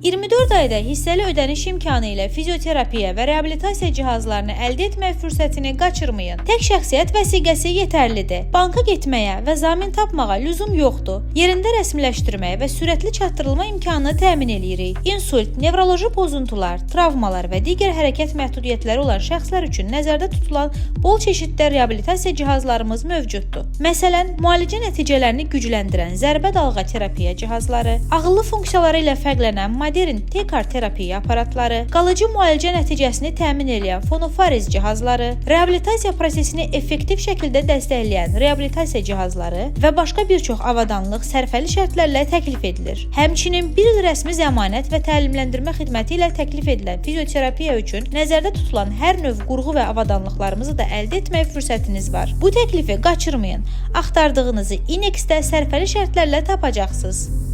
24 ayda hissəli ödəniş imkanı ilə fizioterapiya və reabilitasiya cihazlarını əldə etmək fürsətini qaçırmayın. Tək şəxsiyyət vəsiqəsi yetərlidir. Banka getməyə və zamin tapmağa lüzum yoxdur. Yerində rəsmiləşdirməyə və sürətli çatdırılma imkanını təmin eləyirik. İnsult, nevroloji pozuntular, travmalar və digər hərəkət məhdudiyyətləri olan şəxslər üçün nəzərdə tutulan bol çeşiddə reabilitasiya cihazlarımız mövcuddur. Məsələn, müalicə nəticələrini gücləndirən zərbə dalğa terapiya cihazları, ağıllı funksiyaları ilə fərqlənən modern Tekar terapiya aparatları, qalıcı müalicə nəticəsini təmin edən fonofariz cihazları, reabilitasiya prosesini effektiv şəkildə dəstəkləyən reabilitasiya cihazları və başqa bir çox avadanlıq sərfəli şərtlərlə təklif edilir. Həmçinin bir il rəsmi zəmanət və təlimləndirmə xidməti ilə təklif edilən fizioterapiya üçün nəzərdə tutulan hər növ qurğu və avadanlıqlarımızı da əldə etmək fürsətiniz var. Bu təklifi qaçırmayın. Axtardığınızı Inex-də sərfəli şərtlərlə tapacaqsınız.